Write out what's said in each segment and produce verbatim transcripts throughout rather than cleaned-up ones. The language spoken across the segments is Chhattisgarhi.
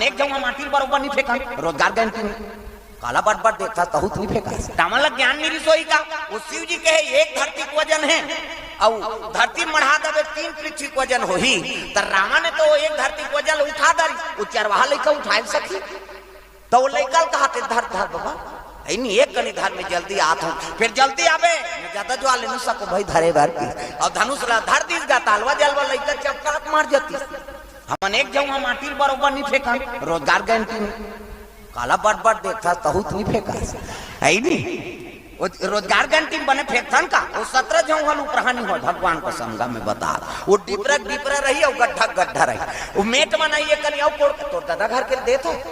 एक झउहा माटी ल बरोबर नइ फेंकन, रोजगार गारंटी नइ। काला बट बट देखथस, तहूं त नइ फेंकस। रावण ला ज्ञान नइ रिहिस होही का? ओ शिव जी कहे एक धरती के वजन हे, अउ धरती मढ़ा देबे तीन पृथ्वी के वजन होही। त रावण ह तो एक धरती के वजन ल उठा डारिस, ओ चरवाहा लइका उठाय सकही? त ओ लइका ल कहत हे धर धर बबा, अइ नहीं एक कनी धर, मैं जल्दी आत हंव। फेर जल्दी आबे, मैं जादा ज्वार ले नइ सकंव भई धरे बर कि। अउ धनुष ला धर दिस गा, त अलवा जलवा लइका चपका के मर जतिस। हमन एक झउहा माटी ल बरोबर नइ फेंकन, रोजगार गारंटी नइ। काला बट बट देखथस, तहूं त नइ फेंकस। अइ नहीं? ओ रोजगार गारंटी म बने फेंकथन का? ओ सतरा झउहा ल उपरहा नइ होय, भगवान कसम गा मैं बतात हंव। ओ डिपरा के डिपरा रही अउ गड्ढा के गड्ढा रही। ओ मेट म नइ एक कनी अउ कोड़ के तोर ददा घर के ल देत हंव।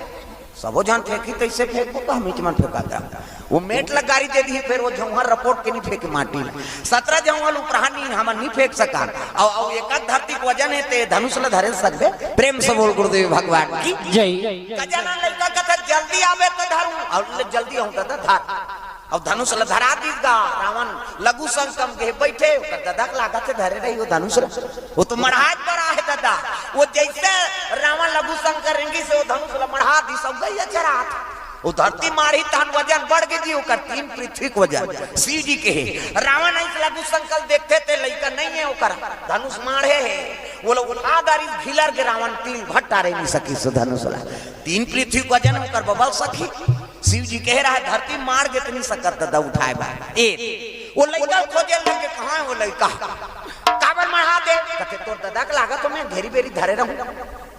सबो झन फेंकही तइसे फेंकबो का, हम इच मन फेंका जा। ओ मेट ला गारी दे दिही, फेर ओ झउहा ल रपोट के नइ फेंके माटी ल। सतरा झउहा ल उपरहा नइ, हमन नइ फेंक सकन। अउ, अउ एक धरती के वजन हे, ते धनुष ला धरे सकबे? प्रेम से बोल गुरुदेव भगवान की। जय। गजानन लइका कथे, "जल्दी आबे त धरहूं।" अउ ले, "जल्दी आहूं ददा, धर।" अउ धनुष ला धरा दिस गा, रावण लघु शंक म गे बइठे, ओकर ददा के लागत हे धरे रही ओ धनुष ला। ओ तो मढ़ाय बर आहे ददा। ओ जइसे रावण लघु शंक रेंगिस, ओ धनुष ला मढ़ा दिस, अउ गइया चरात। ओ धरती मारही तहन वजन बढ़ गे जी, ओकर तीन पृथ्वी के वजन। शिव जी कहे, रावण अइस लघु शंक ल देखथे ते लइका नइ हे ओकर, धनुष माढ़े हे। ओ ला उठा डारिस, घिलर गे रावण तीन भट्टा रे नइ सकिस ओ धनुष ला। तीन पृथ्वी के वजन ओकर बबा ल सकही। शिव जी कहे रहय, धरती माढ़ गे त नइ सकस ददा उठाय बर। ए, ओ लइका ल खोजे लगे, कहां हे ओ लइका? काबर मढ़ा दे? कथे, "तोर ददा के लागत हे मैं घेरी बेरी धरे रहूं।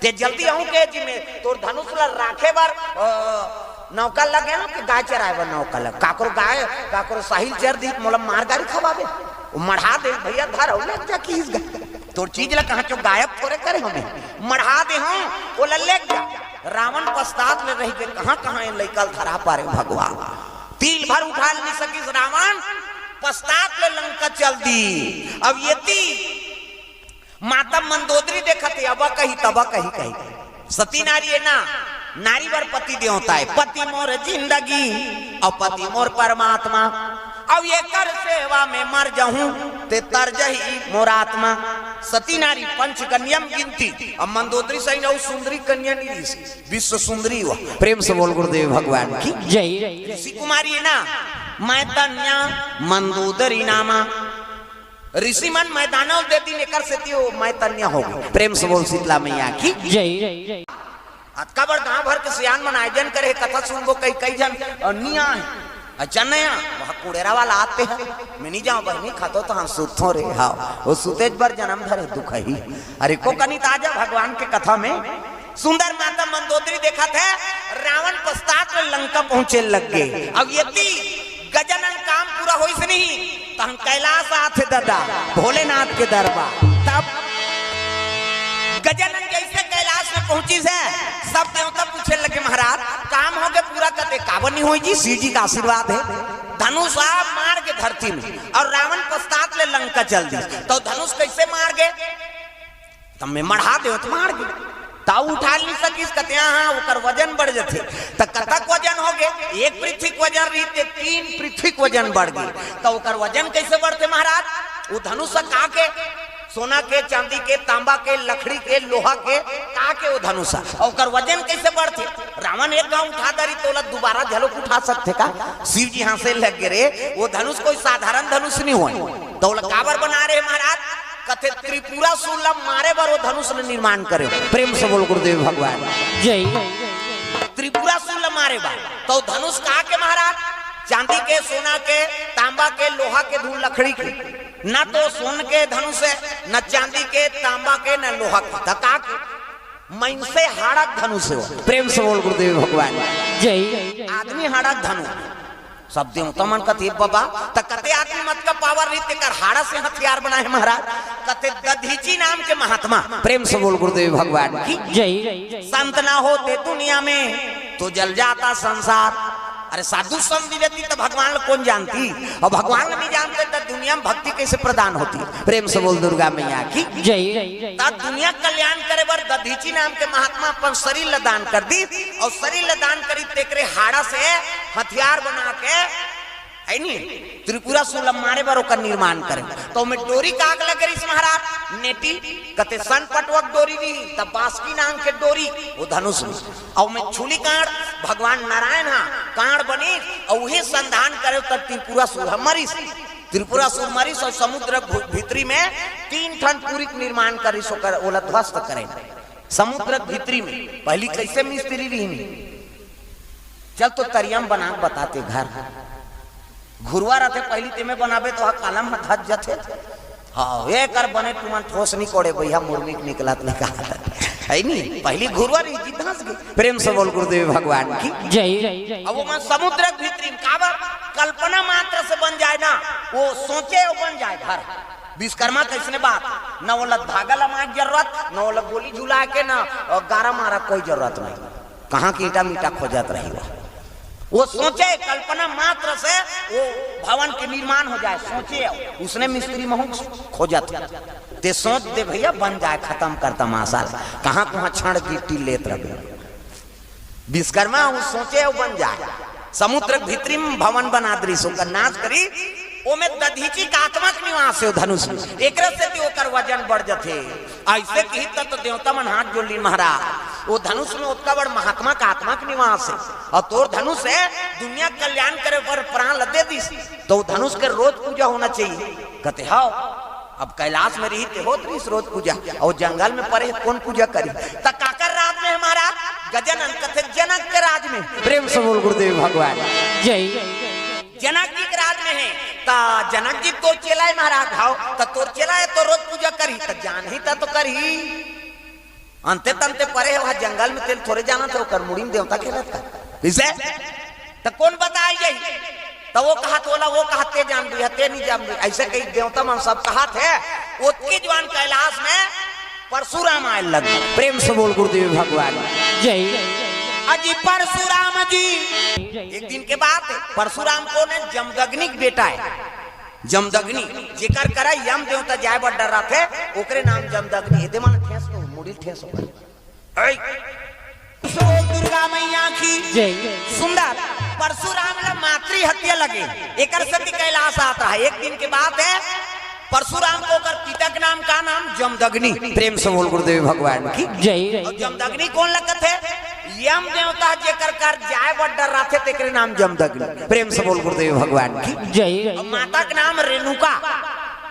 ते जल्दी आहूं कहे जी, मैं तोर धनुष ला राखे बर, अ, नौका लगे हंव कि गाय चराय बर नौका लगे? काकरो गाय, काकरो साही ल चर दिही त मोला मार गारी खवाबे।" ओ मढ़ा दे, "भइया धर अउ लेग जा," किहिस गा। "तोर चीज ला कहां चो गायब थोरे करे हंव मैं, मढ़ा दे हंव, ओला लेग जा।" रावण पछतात ले रहि गे, कहां कहां ए लइका ल धरा पारे भगवान। तीन भर उठा नइ सकिस रावण, पछतात ले लंका चल दिस। अब एती माता मंदोदरी देखत हे, अबा कही, तबा कही, कही। सती नारी हे ना, नारी बर पति देवता हे, "पति मोर जिंदगी अउ पति मोर परमात्मा, अउ एकर सेवा में मर जहूं, ते तर जही मोर आत्मा।" सती नारी पंच कन्या म गिनती, अब मंदोदरी सही अउ सुंदरी कन्या नइ रिहिस, विश्व सुंदरी ओ। प्रेम से बोल गुरुदेव भगवान की। जय। ऋषि कुमारी हे ना, मैतन्या मंदोदरी नामा। ऋषि मन मैदानव दे दिन, एकर सेती ओ मैतन्या हो गे। प्रेम से बोल शीतला मैया की। जय। अतका बड़ गांव भर के सियान मन आयोजन करे हे, कथा सुनबो कहि, कई झन, अ, नइ आय। अच्छा नइ आ, वहां कुड़ेरा वाला आथे, मैं नइ जांव बहिनी, खातो तो हम सुतथों रे। हां, ओ सुतेच बर जनम धरे दुखही। अरे को कनी त आ जा भगवान के कथा में। सुंदर माता मंदोदरी देखत हे, रावण पछतात ले लंका पहुंचे लगे। अब एती गजानन काम पूरा होइस नहीं, तहन कैलाश आथे ददा, भोलेनाथ के दरबार। तब गजानन जइसे कैलाश में पहुंचिस हे, सब देवता पूछे लगे, "महाराज, काम होगे पूरा?" कथे, "काबर नइ होही जी, शिव जी के आशीर्वाद हे।" धनुष आप मार गे धरती में, अउ रावण पछतात ले लंका चल दिस, त धनुष कइसे मार गे? त मैं मढ़ा देंव त माढ़ गे। त उठा नइ सकिस, कथे हां, ओकर वजन बढ़ जथे। त कतक वजन होगे? एक पृथ्वी के वजन रहिस ते तीन पृथ्वी के वजन बढ़ गे। त ओकर वजन कइसे बढ़थे महाराज? ओ धनुष ह का के? सोना के, चांदी के, तांबा के, लकड़ी के, लोहा के, का के ओ धनुष ह? अउ ओकर वजन कइसे बढ़थे? रावण एक घांव उठा डारिस त ओला दुबारा घलोक उठा सकथे का? शिव जी हांसे लग गे रे, ओ धनुष कोई साधारण धनुष नइ होय। त ओला काबर बनाय रहे महाराज? कथे त्रिपुरासुर ला मारे बर ओ धनुष ल निर्माण करे। प्रेम से बोल गुरुदेव भगवान। जय। त्रिपुरासुर ला मारे बर। त ओ धनुष का के महाराज? चांदी के, सोना के, तांबा के, लोहा के, धूल लकड़ी के। न तो सोन के धनुष हे, न चांदी के, तांबा के, न लोहा के। त का के? मइनसे हाड़ा के धनुष हे ओ। प्रेम से बोल गुरुदेव भगवान। जय। आदमी हाड़ा के धनुष। सब देवता मन कथे, "बबा, त कते आदमी म अतका पावर रहिस, तेकर हाड़ा से हथियार बनाए महाराज?" कथे, "दधीची नाम के महात्मा।" प्रेम से बोल गुरुदेव भगवान की। जय। संत ना होते दुनिया में तो जल जाता संसार। अरे साधु संत नइ रहितिस त भगवान ल कोन जानतिस? अउ भगवान ल नइ जानते त दुनिया में भक्ति कइसे प्रदान होतिस? प्रेम से बोल दुर्गा मैया की। जय। त दुनिया के कल्याण करे बर दधीची नाम के महात्मा अपन शरीर ल दान कर दिस, अउ शरीर ल दान करिस तेकरे हाड़ा से हथियार बना के है नी, त्रिपुरासुर ला मारे बर ओकर निर्माण करे। त ओमे डोरी काग लगे रहिस महाराज, नेटी, कते सन पटवक डोरी रही, त बासकी नांग के डोरी, वो धनुष में। अउ ओमे छुली कांड़, भगवान नारायण हा कांड़ बनिस, अउ उहे संधान करे, त त्रिपुरासुर ह मरिस। त्रिपुरासुर मरिस, अउ समुद्र भू-, भीतरी में तीन ठन पुरी के निर्माण करिस, ओकर, ओला ध्वस्त करे। समुद्र भीतरी में, पहली कैसे मिस्त्री रहिन? चल तो तरिया म बना के बताते घर। घुरवा रथे, पहली तेमे बनाबे तो हा कालम ह धस जथे। हाँ, एकर बने तुमन ठोस नी कोड़े भैया, मुर्मी के निकलत निकालत। है नी? पहली घुरवा रही जी, धस गई। प्रेम से बोल गुरुदेव भगवान की। जय। अब वो मन समुद्र के भीतरी में काबर कल्पना मात्र से बन जाए ना, वो सोचे वो बन जाए घर। विश्वकर्मा कैसने बात, न ओला धागा लमाए के जरूरत, न ओला गोली झुला के, न गारा मारा कोई जरूरत नहीं। कहाँ के ईटा मीटा खोजत रही वो। वो सोचे, कल्पना मात्र से वो भवन के निर्माण हो जाए, सोचे। उसने मिस्त्री महू खोजत, ते सोच दे भैया, बन जाए, खत्म कर तमाशा। कहाँ कहाँ छड़ गिट्टी लेत रहे। विश्वकर्मा वो सोचे, वो बन जाए। समुद्र के भीतरी में भवन बना दरिस, ओकर नाश करी, ओमे दधीचि के आत्मा के निवास हे, ओ धनुष में। एकरे सेती ओकर वजन बढ़ जथे। अइसे किही त तो देवता मन हाथ जोड़ लीन महाराज, ओ धनुष में ओतका बड़ महात्मा के आत्मा के निवास हे, अउ तोर धनुष हे दुनिया के कल्याण करे बर प्राण ल दे दिस, त ओ धनुष के रोज पूजा होना चाहिए। कथे, "हव।" अब कैलाश में रही ते होत रहिस रोज पूजा, अउ जंगल में परे हे, कोन पूजा करी? त काकर राज में हे महाराज? गजानन कथे, "जनक के राज में।" प्रेम से बोल गुरुदेव भगवान। जय। जनक जी के राज में हे, त जनक जी तोर चेला हे महाराज, हव, त तोर चेला हे तो रोज पूजा करही, त जानही त तो करही। अंते तंते परे हे, वहाँ जंगल में तेन थोरे जानत हे, ओकर मुड़ी में देवता खेलत का। कइसे? त कोन बताय जाही? त वो कहत ओला, वो कहत ते जानबे, ते नहीं जानबे। अइसे कही देवता मन सब कहत हे, ओतके जुवार कैलाश में परशुराम आय लगे। प्रेम से बोल गुरुदेव भगवान। जय। अजी परशुराम जी। एक दिन के बात हे, परशुराम कोन हे? जमदग्नि के बेटा हे। जमदग्नि, जेकर करा यम देवता जाय बर डर्राथे, ओकरे नाम जमदग्नि। एदे मन ठेस तो, मुड़ी ठेस हो। ऐ। सो दुर्गा मैया की जय। सुंदर। परशुराम ला मातृ हत्या लगे, एकर सेती कैलाश आत हे। एक दिन के बात हे, परशुराम के ओकर पिता के नाम का नाम? जमदग्नि। प्रेम से बोल गुरुदेव भगवान की जय। अउ जमदग्नि कोन लगथे? यम देवता जेकर कर जाय बर डर्राथे, तेकरे नाम जमदग्नि। प्रेम से बोल गुरुदेव भगवान की जय। अउ माता के नाम रेणुका।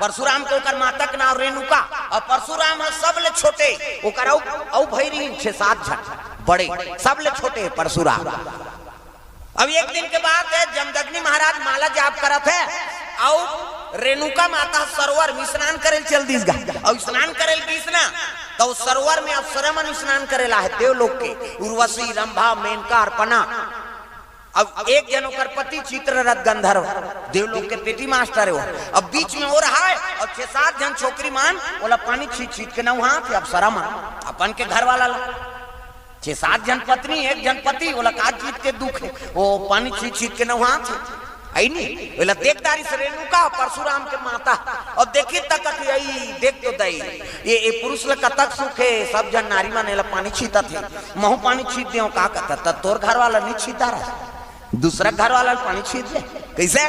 परशुराम के ओकर माता के नाम रेणुका। अउ परशुराम ह सबले छोटे, ओकर अउ, अउ भई रहिन छे सात झन बड़े, सबले छोटे परशुराम। अब एक दिन के बात हे, जमदग्नि महाराज माला जाप करत हे, अउ रेणुका माता सरोवर में स्नान करे ल चल दिस गा। अउ स्नान करे ल गिस ना, त ओ सरोवर में अप्सरा मन स्नान करे ल आहे, देवलोक के, उर्वशी, रंभा, मेनका, अर्पणा। अब एक जन ओकर पति चित्ररथ गंधर्व, देवलोक के पेटी मास्टर हे वो। अब बीच में ओ रहा हे, अउ छे सात झन छोकरी मन ओला पानी छींच छींच के नउहाथे, अप्सरा मन अपन के घर वाला ला। छे सात झन पत्नी, एक झन पति, ओला का चीज के दुख हे, ओ पानी छींच छींच के नउहाथे। अइ नी, ओला देख डारिस रेणुका, परशुराम के माता। अउ देखिस त कथे, "अई, देख तो दई, ए, ए पुरुष ला कतक सुख हे, सब झन नारी मन एला पानी छींचत हे, महू पानी छींच देंव का?" कथे, "त तोर घर वाला नी छींच डारय, दूसरा घर वाला ला पानी छींच दे।" कइसे?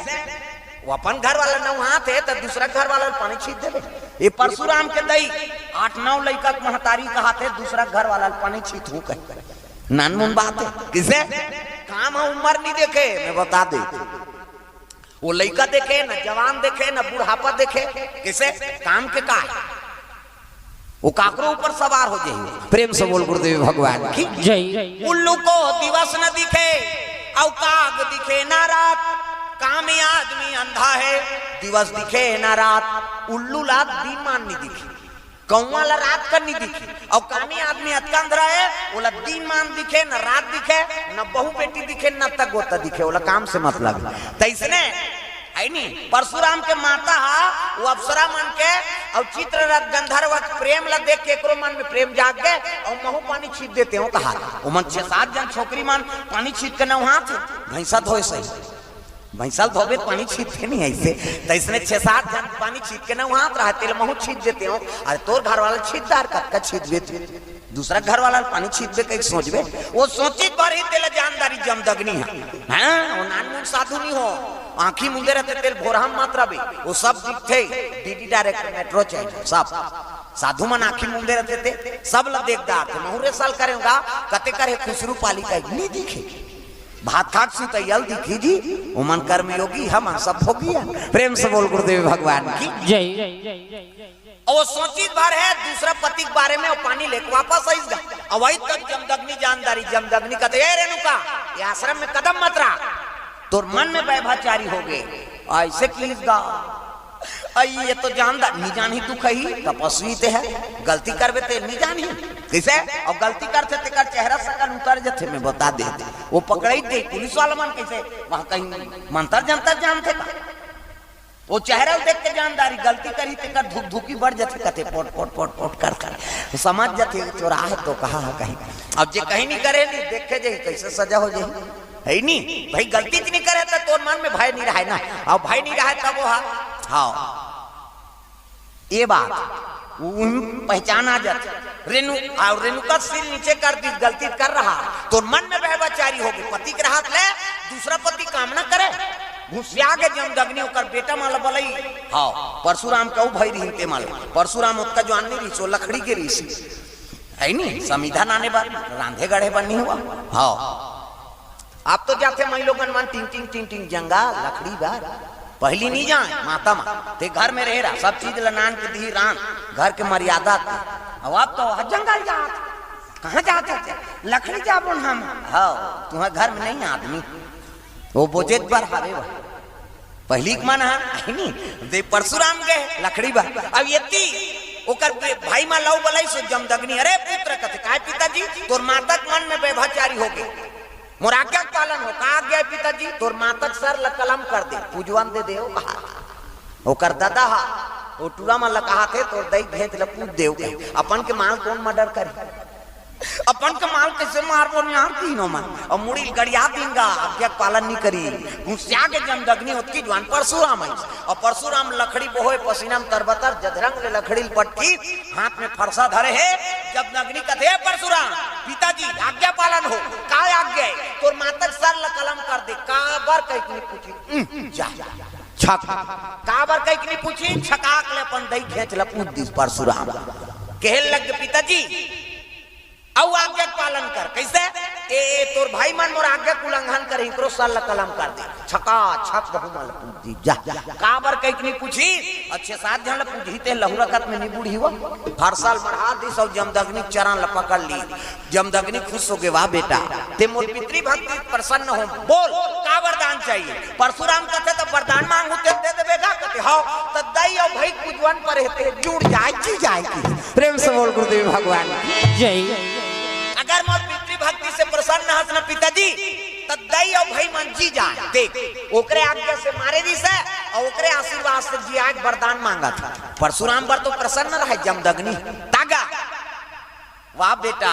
ओ अपन घर वाला नउहाथे, त दूसरा घर वाला ला पानी छींच देबे? ए परशुराम के दई, आठ नौ लइका के महतारी कहाथे, दूसरा घर वाला ला पानी छींचहूं कहे। नानमुन बात हे। कइसे? काम ह उमर नी देखे, मैं बता देथंव। ओ लइका देखे, न जवान देखे, न बुढ़ापा देखे। कइसे? काम के का हे? ओ काकरो ऊपर सवार हो जाही। प्रेम से बोल गुरुदेव भगवान की जय। उल्लू को दिवस न दिखे, अउ काग दिखे ना रात। कामी आदमी अंधा हे, दिवस दिखे ना रात। उल्लू ला दिनमान नी दिखे, कौवा ला रात कन नी दिखे, अउ कामी आदमी अतका अंधरा हे, ओला दिनमान दिखे, न रात दिखे, न बहू बेटी दिखे, न त गोता दिखे, ओला काम से मतलब हे। तइसने, अइ नी, परशुराम के माता ह, ओ अप्सरा मन के, अउ चित्ररथ गंधर्व के प्रेम ला देख के एकरो मन में प्रेम जाग गे, अउ महू पानी छींच देतेंव कहा। ओ मन छे सात झन छोकरी मन पानी छींच के नउहाथे, भैंसा धोय सही। भैंसा ल धोबे त पानी छींचथे नहीं अइसे, तइसने छे सात झन पानी छींच के नउहात रहय, तेला महू छींच देतेंव। अरे तोर घर वाला छींच डार, कतका छींचबे तू? दूसरा घर वाला ल पानी छींचबे कहिके सोचबे, वो सोचित भर ही तेला जान डारिस जमदग्नि ह। हाँ, वो नानमुन साधु नहीं हो, आँखी मुंदे रहिथे तेला भोरहा मात्र बे, वो सब दिखथे, डीडी डायरेक्ट, मेट्रो चैनल, सब। साधु मन आँखी मुंदे रहिथे ते, सब ल देख डारथे। महूँ ए साल करेंव गा, कते करे खुसरू पाली कहिके, नहीं दिखे। भात खाके सुतइया ल दिखही जी, ओमन कर्मयोगी, हमन सब भोगी हन। प्रेम से बोल गुरुदेव भगवान की। जय। अउ वो सोचित भर हे दूसरा पति के बारे में, वो पानी लेके वापस आइस गा। अउ वही तक जमदग्नि जान डारिस, जमदग्नि कथे, "ए रेणुका, ये आश्रम में कदम मत रख, तोर मन में वैभाचारी होगे।" अइसे किहिस गा। अई, ये तो जान डारिस, नी जानही दुख ही, तपस्वी ते हे, गलती करबे ते नी जानही। कइसे? अउ गलती करथे तेकर चेहरा सकल उतर जथे, मैं बता देत हँव। वो पकड़ाइस ते पुलिस वाला मन कइसे, वहाँ कहीं मंतर जंतर जानथे का? वो चेहरा ल देख के जान डारिस, गलती करही तेकर धुकधुकी बढ़ जथे, कथे पोट, पोट, पोट, पोट कर, कर। तो समझ जथे, चोरहा हे तो कहाँ हे कहीं। अब जे कहीं नहीं करे नहीं, देखे जाही, कइसे सजा हो जाही, हे नहीं? भाई गलती च नहीं करे त तोर मन में भय नहीं रहय ना, अउ भय नहीं रहय तब वो हा, हाँ। ये बात, वो पहचाना जाथे। रेणु, अउ रेणुका सिर नीचे कर दिस, गलती कर रहा, तोर मन में वैभाचारी होगे, पति के रहत ले दूसरा पति कामना करे, घुसिया गे जमदग्नि ओकर बेटा मन ल बलई। हाँ, परशुराम के अउ भाई रहिन ते मन ल। परशुराम ओतका जुआन नहीं रहिस, वो लकड़ी के रहिस। हे नहीं, समिधा नाने बर, रांधे गढ़े बर नहीं हुआ। हाँ। अब तो जाथे माईलोगन मन टिंग टिंग टिंग टिंग जंगल लकड़ी बर। पहिली नहीं जाय माता मन, ते घर में रहे रहा, सब चीज ल नान के दिही रांध, घर के मर्यादा ते। अउ अब तो वह जंगल जात, कहाँ जात हे? लकड़ी जाबो न हम। हाँ, तुम्हर घर में नहीं आदमी, वो बोजेत बर हावे वह। पहिली के मन हा, हे नहीं, ते परशुराम गे लकड़ी बर। अब एती ओकर भाई मन ल अउ बलइस जमदग्नि, "अरे पुत्र," कथे, "काय पिताजी?" "तोर माता के मन में वैभाचारी होगे।" "मोर आज्ञा के पालन हो।" "का आज्ञा हे पिताजी?" "तोर माता के सर ल कलम कर दे, पूजवन दे दे," वो कहा। ओकर ददा हा, वो टूरा मन ल कहाथे, "तोर दई घेंच ल पूज दे," कहे। अपन के माँ ल कौन मर्डर करही? अपन के माँ ल कइसे मारबो निहार तीनों मन। अउ मुड़ी ल गड़िया दिन गा, आज्ञा के पालन नहीं करिस। घुसिया गे जमदग्नि ओतकी जुआन परशुराम आइस। अउ परशुराम लकड़ी बोहे, पसीना में तरबतर, जधरंग ले लकड़ी ल पटकी, हाथ में फरसा धरे हे। जमदग्नि कथे, "हे परशुराम, पिताजी, आज्ञा पालन हो।" "का आज्ञा हे?" "तोर माता के सर ल कलम कर दे।" "काबर?" कहिके नहीं पूछिस। उम, जा, छक। "काबर?" कहिके नहीं पूछिस, छकाक ले अपन दई घेंच ल पूज दिस परशुराम। कहे लग, "पिताजी, अउ आज्ञा के पालन कर।" कइसे? "ए, ए, तोर भाई मन मोर आज्ञा के उल्लंघन करही, इकरो सर ल कलम कर दे।" छका छक बहू मन ल पूज दिस, जा। "काबर?" कहिके नहीं पूछिस, अउ छे सात झन ल पूजही ते लहुरकत में नहीं बूड़ही वो। फरसा ल मढ़ा दिस अउ जमदग्नि के चरण ल पकड़ लिस। जमदग्नि खुश होगे, "वाह बेटा, ते मोर पितृभक्ति प्रसन्न हो, बोल का वरदान चाहिए?" परशुराम कथे, "त वरदान मांगहूं ते दे देबे गा?" कथे, "हव।" "त दई अउ भई पूजवन पर हे ते जुड़ जाय, जी जाय।" प्रेम से बोल गुरुदेव भगवान की। जय। "अगर मोर पितृभक्ति से प्रसन्न हस न पिताजी, त दई अउ भई मन जी जाय।" देख, ओकरे आज्ञा से मारे दिस हे अउ ओकरे आशीर्वाद से जियाय के वरदान मांगत हे। परशुराम बर तो प्रसन्न रहय जमदग्नि। तागा, "वाह बेटा,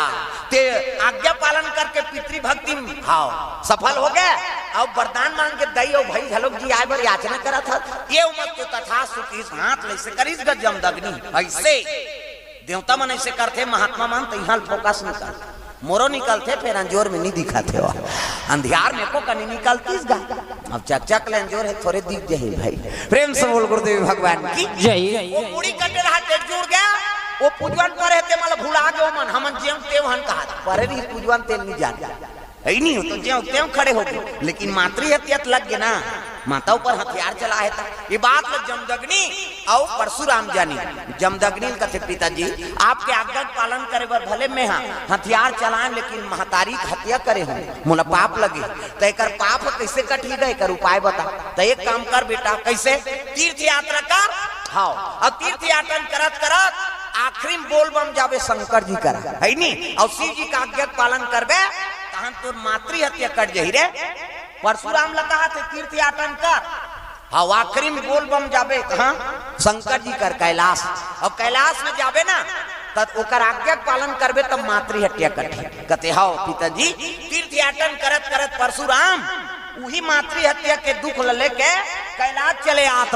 ते आज्ञा पालन करके पितृभक्ति में, हव, सफल होगे, अउ वरदान मांग के दई अउ भई घलोक जियाय बर याचना करत हस।" "एवमस्तु तथास्तु" कहिस, हाथ ल अइसे करिस गा जमदग्नि। अइसे देवता मन अइसे करथे, महात्मा मन त इहाँ ल फोकस निकल, मोरो निकलथे, फेर अंजोर में नहीं दिखत हे वो। अंधियार में एको कनी निकलतिस गा। अब चकचक ले अंजोर हे, थोरे दिख जाही भाई। प्रेम से बोल गुरुदेव भगवान की। जय। वो मुड़ी कटे रहा, डेढ़ जुड़ गया, वो पूजवन पर हे ते मन ल भुला गे, मन हमन जेव तेव हन कहा, परे रहिस पूजवन ते ल नहीं जान। हे नहीं हो तो जेव तेव खड़े होगे, लेकिन मातृ हत्या त लग गे ना, माता ऊपर हथियार चलाय हे त। ये बात ल जमदग्नि अउ परशुराम जानिस। जमदग्नि ल कथे, "पिताजी, आपके आज्ञा के पालन करे बर भले मैं हा हथियार चलाएंव, लेकिन महतारी के हत्या करे हंव, मोला पाप लगे, त एकर पाप ह कइसे कटही गा, एकर उपाय बता।" "त एक काम कर बेटा।" "कइसे?" "तीर्थ यात्रा कर।" "हव।" "अउ तीर्थ यात्रा करत करत आखिरी में बोल बम जाबे शंकर जी करा, हे नहीं, अउ शिव जी के आज्ञा के पालन करबे, तहन तोर मातृ हत्या कट जाही रे।" परशुराम ल कहाथे तीर्थ यात्रा कर, हव, आखिरी में बोल बम जाबे कहाँ? शंकर जी कर कैलाश। अउ कैलाश में जाबे ना, त ओकर आज्ञा के पालन करबे, तब मातृ हत्या कटही। कथे, "हव पिताजी।" तीर्थ याटन करत करत परशुराम उही मातृ हत्या के दुख ल लेके कैलाश चले आत